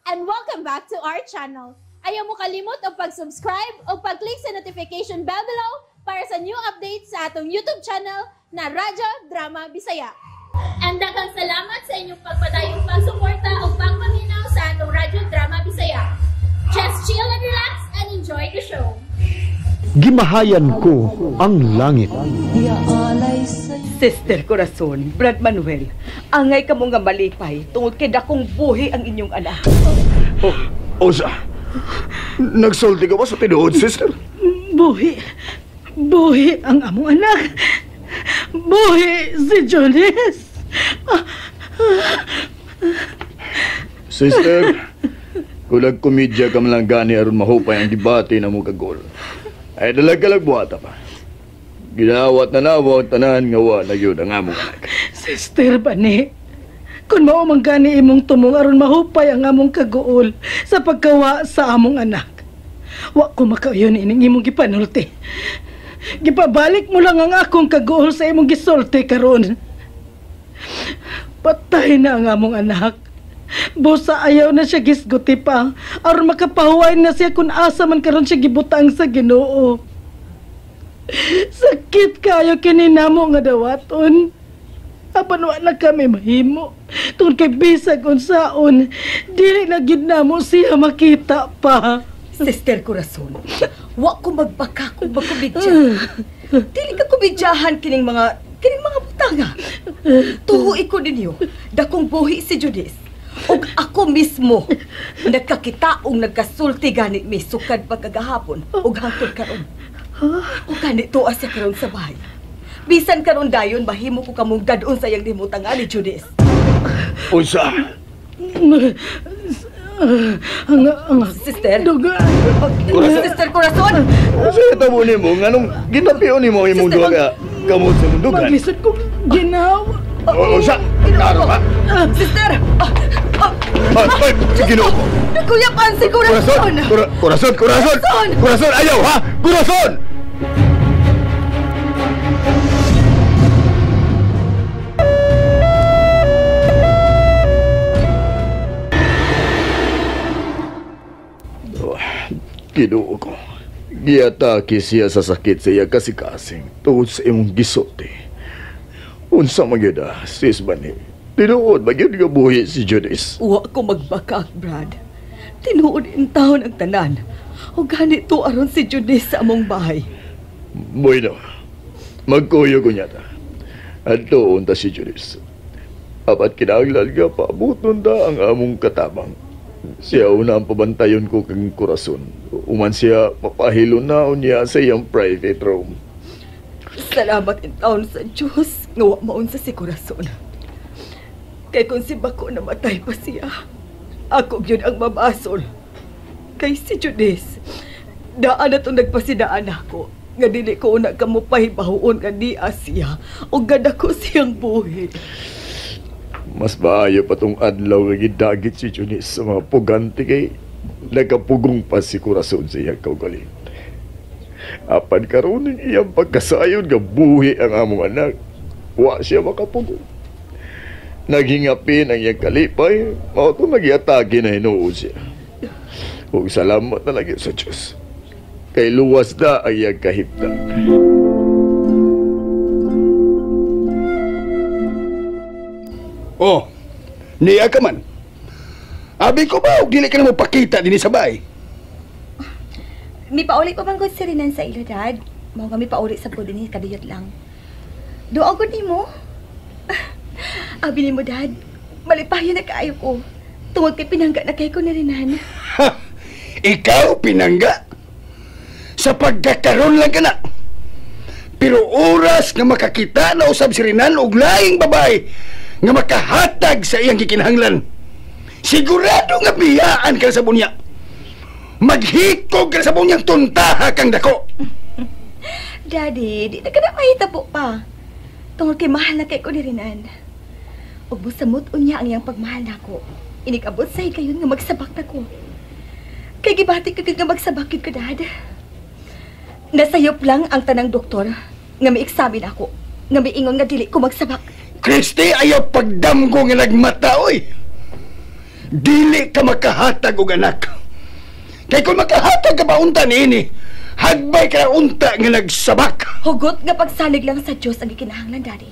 And welcome back to our channel. Ayaw mo kalimot og pag-subscribe o pag-click sa notification bell below para sa new updates sa atong YouTube channel na Radyo Drama Bisaya. And daghang salamat sa inyong pagpadayong pagsuporta o pagpaminaw sa atong Radyo Drama Bisaya. Just chill and relax and enjoy the show. Gimahayan ko ang langit. Sister Corazon, Brad Manuel, angay kamo nga malipay tungod kay dakong buhi ang inyong anak. Oh, Osa, nagsulti ka ba sa tinuod, sister? Buhi. Buhi ang among anak. Buhi si Jonas. Sister, kung nagkomedya ka man lang gani aron mahupay ang debate na mo kagol. Ay dalag-galag buhata pa. Ginawat na nawa ang tanan nga wa na yun ang among anak. Sister Bani, kung mao man gani imong tumong aron mahupay ang among kaguol sa pagkawa sa among anak. Wa ko makauyon ining imong gipanulti. Gipabalik mo lang ang akong kaguol sa imong gisulti karon. Patay na ang among anak. Busa ayaw na siya gisguti pa aron makapahuway na siya kung asa man karon siya gibutang sa Ginoo. Sakit kayo kininamo nga dawaton. Apan wa na kami mahimo. Tungod kay bisag unsaon, dili na gid namo siya makita pa. Sister Corazon, wa ko magbaka kung magkomedya. Dili ka komedyahan kining mga butanga. Tuhuy ko ninyo, dakong buhi si Judith. Og ako mismo nagkakitaong nagkasulti gani mi sukad pagkagahapon og hangtod karon. O ganito asa karon sa bahay. Bisan karon dayon mahimo ko kamong dadon sa iyang limutan ni Judith. Unsa? Ang Sister. Corazon. Sister Corazon. Unsa hitabo nimo nganong ginapion nimo ang imong duha ka kamot sa mundukan? Maglisod kong ginawa. Unsa? Klaro ba? Sister. Ay, Ginoo ko. Nakuyapan si Corazon. Corazon, Corazon, Corazon. Corazon, ayaw ha. Corazon. Ginoo ko. Giatake siya sa sakit sa iya kasikasing tungod sa imong gisulti. Unsa man gyud sis Bani? Tinuod ba gyud nga buhi si Judith? Wa ko magbakak, Brad. Tinuod intawon ang tanan. O ganito aron si Judith sa among bahay. Bueno, magkuyo ko niya ta. Adtoon ta si Judith. Apat kinahanglan nga paabuton ta ang among katabang. Siya una ang pabantayon ko kang Corazon. Uman siya papahilo na unya sa iyang private room. Salamat intawon sa Diyos nga wa maunsa si Corazon. Kay kung si Bako namatay pa siya, ako gyud ang mabasol. Kay si Judith, daan na itong nagpasidaan ako nga dili ko una kamo pahibahuon nga niya siya o gadako siyang buhi. Mas maayo pa tong adlaw nga gidagit si Judith sa mga pugante kay nagkapugong pa si Corazon sa iyang kaugaling. Apan karon ang iyang pagkasayon nga buhi ang among anak, wa siya makapugong. Naghingapin ang iyang kalipay, mao to nagyatagi na hinuon siya. Ug salamat na lagi sa Diyos. Kay luwas na ang iyang kahimtang. Oh, niya ka man. Abi ko ba og dili ka na mopakita dinhi sa bahay? Mi pauli pa man gud si Renan sa ilo, Dad. Mao nga mi pauli sa gud dinhi kadiyot lang. Duo gud nimo. Abi nimo, Dad. Malipayon na kaayo ko. Tungod kay pinangga na kay ko ni Renan. Ha, ikaw pinangga? Sa pagkakaroon lang ka na. Pero oras nga makakita na usab si Renan og laing babae nga makahatag sa iyang gikinahanglan, sigurado nga biyaan ka sa bunya. Maghikog ka sa bunyang tuntaha kang dako. Daddy, di na ka na mahitabo pa. Tungod kay mahal na kay ko ni Renan. Ug mosamot unya ang iyang pagmahal nako. Inikabot sa higayon nga magsabak na ko. Kay gibati ka nga magsabak yun ka, Dad. Nasayop lang ang tanang doktor nga mi-examine ako, nga miingon nga dili ko magsabak. Christy, ayaw pagdamgo nga nagmata, oy. Dili ka makahatag og anak. Kay kung makahatag ka ba unta niini, hagbay ka unta nga nagsabak. Hugot nga pagsalig lang sa Dios ang gikinahanglan, Daddy.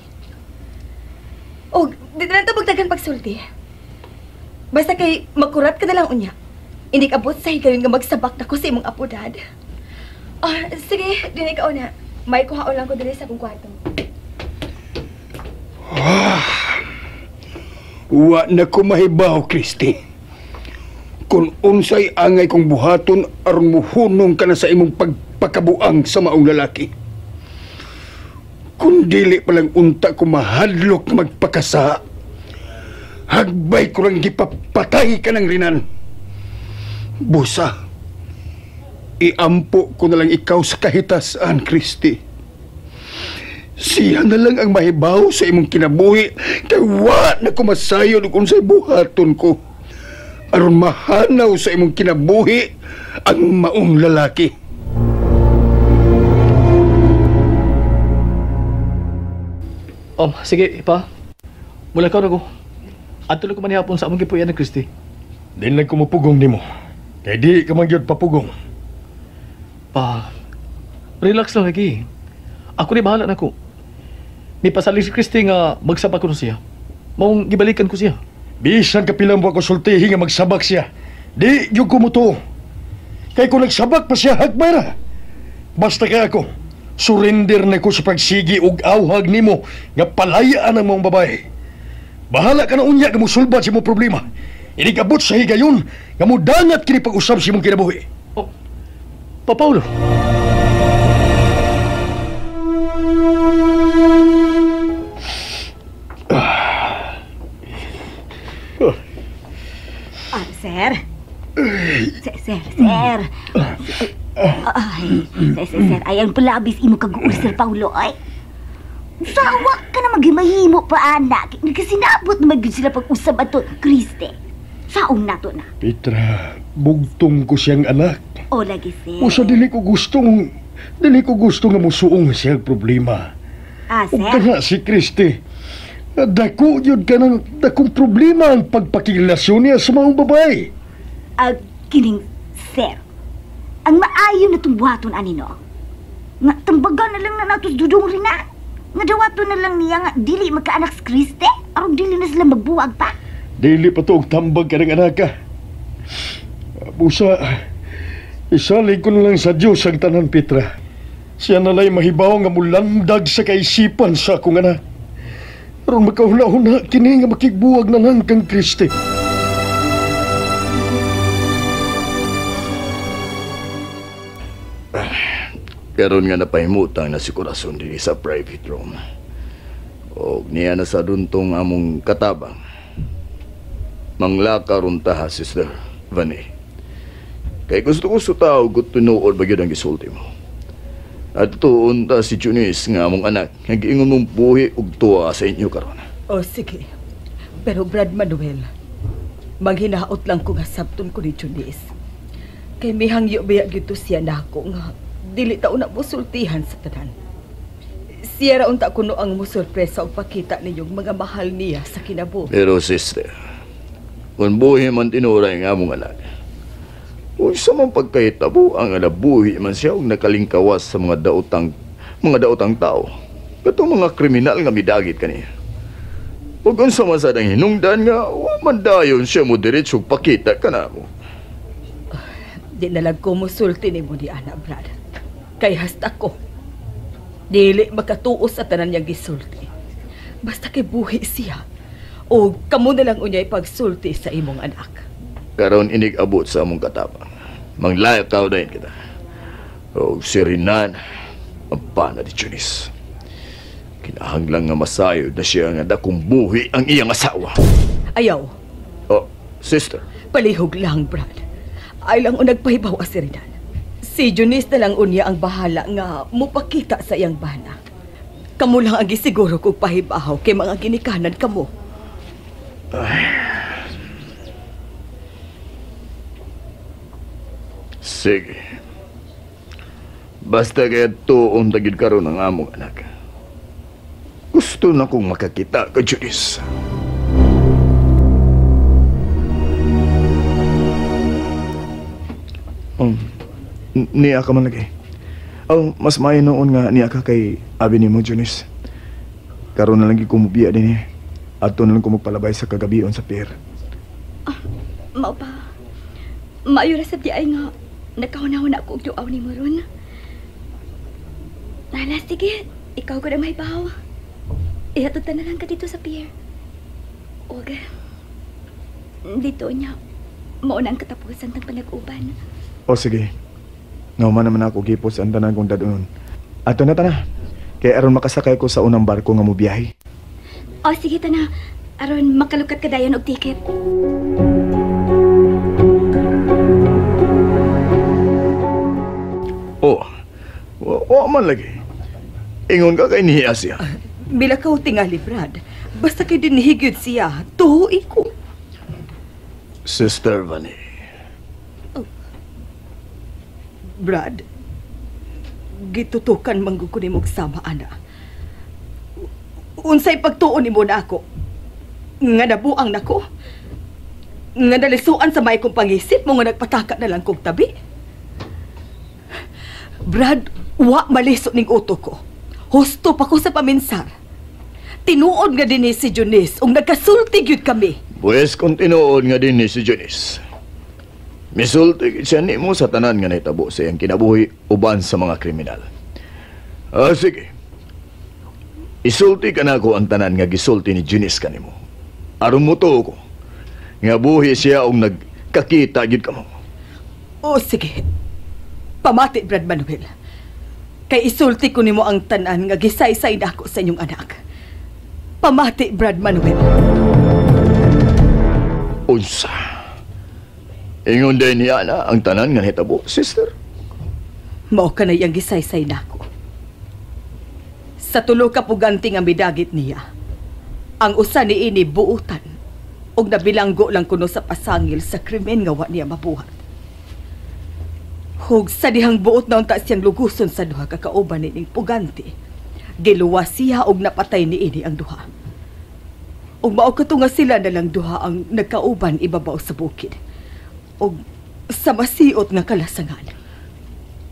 Og di na lang ta magdagan pagsulti. Basta kay makurat ka na lang unya. Inig abot sa higayon nga magsabak na ko sa imong apo, Dad. Ah, sige, dinay ka una. May kuhaon lang ko diri sa akong kwarto. Wa na ko mahibaw, Kristi. Kung unsay angay kong buhaton aron muhunong ka na sa imong pagpakabuang sa maong lalaki. Kung dili palang unta ko mahadlok magpakasa, hagbay ko lang gipapatay ka ng Rinan. Busa, iampo ko na lang ikaw sa kahitasan, Kristi. Siya na lang ang mahibaw sa imong kinabuhi kay wa na ko masayon og unsay buhaton ko aron mahanaw sa imong kinabuhi ang maong lalaki. Sige, pa. Mula ka na ko. Adto ko man hapon sa among gipuy-an ni Kristi. Di lang ko mupugong nimo. Kay di ka man gyud papugong. Pa, relax lang lagi. Ako ni bahala nako. Mipasalig si Kristi nga magsabak ko siya. Maong gibalikan ko siya. Bisan kapilang buwa ko sultihi nga magsabak siya. Di gyud ko mutuo. Kay kung nagsabak pa siya, hagbay ra. Basta kay ako, surrender na ko sa pagsigi og awhag nimo nga palayaan ang mong babae. Bahala ka na unya nga musulbad sa imong problema. Inig-abot sa higayon nga mudangat kini pag-usab sa imong kinabuhi. Oh, Pa Paulo. Sir. Sir, sir. Ay, sir, sir. Ay, ang palabis imo kaguol, Sir Paulo, ay. Sawa ka na maghimahimo pa, anak. Nagkasinabot na magyud sila pag-usab ato, Kriste. Saong nato na. Petra, bugtong ko siyang anak. O, lagi, sir. Usa, dili ko gusto nga musuong siyang problema. Ah, sir? Ug kana si Kriste. Dako yun ka ng dakong problema ang pagpakirelasyon niya sa mga babae. Kining, sir, ang maayo na itong buhaton ani, no? Nga, tambagan na lang na nato sa dudong rin na. Nga dawato na lang niya nga dili magkaanak sa Kriste. Aron dili na sila magbuwag pa. Dili pa to og tambag ka ng anak ka. Busa, isalig ko na lang sa Diyos ang tanan, Petra. Siya na la'y mahibaw nga mulandag sa kaisipan sa akong anak. Aron makahuna-huna kini nga makigbuwag na lang kang Kriste. Karon nga napahimutang na si Corazon dinhi sa private room. Og niya na sa duntong among katabang. Manglakaron ta, Sister Vane. Kay gusto ko sa tao kung tinuod ba yun ang gisulti mo. At tuon ta si Junice nga among anak, nga giingon mong buhi ug tuwa sa inyo karon. O sige. Pero Brad Manuel, manghinaot lang ko nga sabton ko ni Junice. Kay mihangyo biya gito siya nako nga dili ta una musultihan sa tanan. Siya ra unta kuno ang musurpresa og pakita ninyong mga mahal niya sa kinabuhi. Pero sister, kung buhi man tinuray nga among anak, unsa man pagkahitabo ang alabuhi man siya og nakalingkawas sa mga daotang tao. Katong mga kriminal nga midagit kaniya. Ug unsa man sad ang hinungdan nga wa man dayon siya mo diretsong pakita kanamo. Di na lang ko musulti nimo ni ana, Brad. Kay hasta ko dili makatuo sa tanan niyang gisulti. Basta kay buhi siya. O kamo na lang unyay pagsulti sa imong anak. Karon inig abot sa among katabang. Manglayakaw dayon kita. O si Rinan, ang pana di Junice. Kinahanglan nga masayod na siya nga dakong buhi ang iyang asawa. Ayaw. Oh, sister. Palihog lang, Brad. Ay lang o nagpahibaw si Rinan. Si Junice na lang unya ang bahala nga mupakita sa iyang bana. Kamo lang ang gisiguro kog pahibaw kay mga ginikanan kamo. Sige. Basta kaya tuon tagid karon ang among anak. Gusto na kong makakita ka, Junice. Niya ka man lagi. Oh, mas maayo noon nga niya ka kay abi nimo, Janice. Karon na lang gyud ko mubiya dinhi. Adto na lang ko magpalabay sa kagabion sa pier. Mao pa. Maayo ra sad di ay nga nakahuna-huna ko og duaw nimo ron. Nala, sige. Ikaw ko na may baw. Ihatod ta na lang ka dito sa pier. Og dito niya. Mao na ang katapusan ng panag-uban. O sige. Nauman naman ako gipos ang tanan kong dadunon. Ato na tana. Kaya aron makasakay ko sa unang barko nga mobiyahe. O sige tana. Aron makalukat ka dayon og ticket. Oh. Wa man lagi. Ingon ka kay niya siya. Mila ka tingali, Brad. Basta kay dinhigyod siya, tuhuin ko. Sister Vani. Oh. Brad, gitutukan manggug ko nimo og sama, ana. Unsay pagtuon nimo na ako? Nga nabuang nako? Nga nalisuan sa may kong pangisip mo nga nagpataka na lang kong tabi? Brad, wa maliso ning uto ko. Husto pa ko sa paminsar. Tinuod nga dinhi si Janice ug nagkasulti gyud kami. Pues kung tinuod nga dinhi si Janice, misulti gyud siya nimo sa tanan nga nahitabo sa iyang kinabuhi uban sa mga kriminal. Ah, sige. Isulti ka na ako ang tanan nga gisulti ni Janice kanimo. Aron motuo ko nga buhi siya og nagkakita gyud kamo. Oh, sige. Pamati, Brad Manuel. Kay isulti ko nimo ang tanan nga gisaysay nako sa inyong anak. Pamati, Brad Manuel. Unsa? Ingon din niya na ang tanan nga nahitabo, sister. Mao ka na iyang gisaysay nako. Sa tulo ka puganti nga midagit niya, ang usa niini buutan og nabilanggo lang kuno sa pasangil sa krimen nga wa niya mabuhat. Hug sa dihang buot na unta siyang luguson sa duha ka kauban nining puganti. Giluwas siya og napatay niini ang duha. Ug mao kato nga sila na lang duha ang nagkauban ibabaw sa bukid. Og sa masiot nga kalasangan.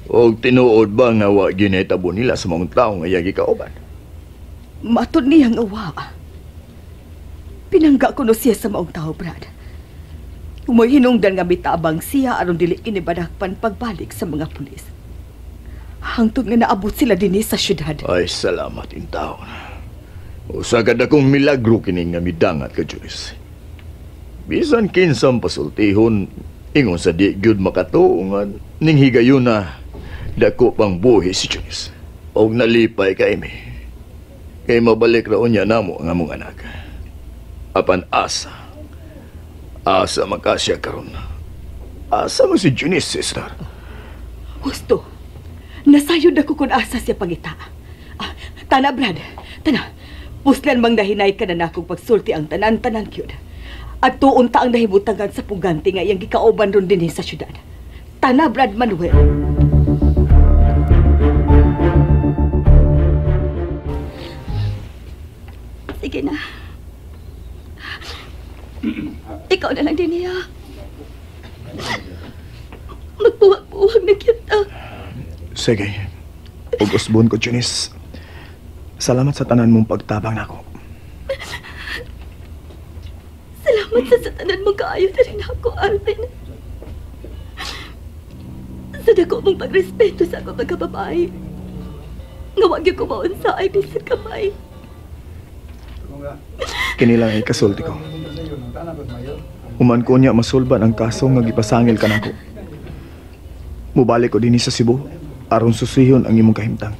Og tinuod ba nga wa ginetabo nila sa mga tawo nga iyang gikauban? Matod niya nga wa. Pinangga kuno siya sa maong tao, Brad. Umoy hinungdan nga mitabang siya aron dili kini badakpan pagbalik sa mga pulis. Hangtod nga naabot sila dinhi sa syudad. Ay, salamat intawon. Usa ka dakong milagro kini nga midangat ka, Janice. Bisan kinsang pasultihon, ingon sa di gyud makatuo nga ning higayon na dako pang buhi si Janice. Og nalipay ka imi. Kay mabalik ra unya namo ang among anak. Apan asa. Asa makasya karon. Asa mo si Janice, sister? Husto. Nasayod ako kung asa siya pangita. Ah, tana, Brad. Tana. Puslan mang nahinay ka na nakong pagsulti ang tanan-tanan kyud. At tuon ta ang nahimutangan sa puganti nga iyang gikauban ron dinhi sa syudad. Tana, Brad Manuel. Sige na. Ikaw na lang din niya. Magbuwag-buwag na kita. Sige. Ug-usbon ko, Janice. Salamat sa tanan mong pagtabang nako. Salamat sa tanan mong kaayo na rin ako, Alvin. Sa dako mong pagrespeto sa akong pagkababae. Nga wag yung kumaon sa ay bisan kamay. Kini lang ay kasulti ko. Human ko niya masulban ang kaso nga gipasangil ka nako. Mubalik ko dinhi sa Cebu aron susihon ang imong kahimtang.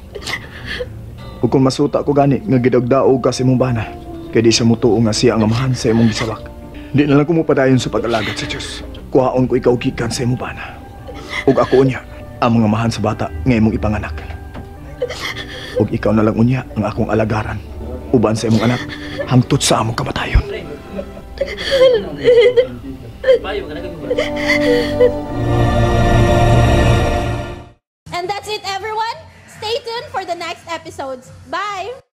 Ug kung masuta ko gani nga gidagdaog ka sa imong bana, kay di siya mutuo nga siya ang amahan sa imong gisawak. Di na lang ko mopadayon sa pag-alagad sa Dios. Kuhaon ko ikaw gikan sa imong bana. Ug ako unya ang mga amahan sa bata nga imong ipanganak. Ug ikaw na lang unya ang akong alagaran uban sa imong anak hangtod sa among kamatayon. And that's it, everyone. Stay tuned for the next episodes. Bye!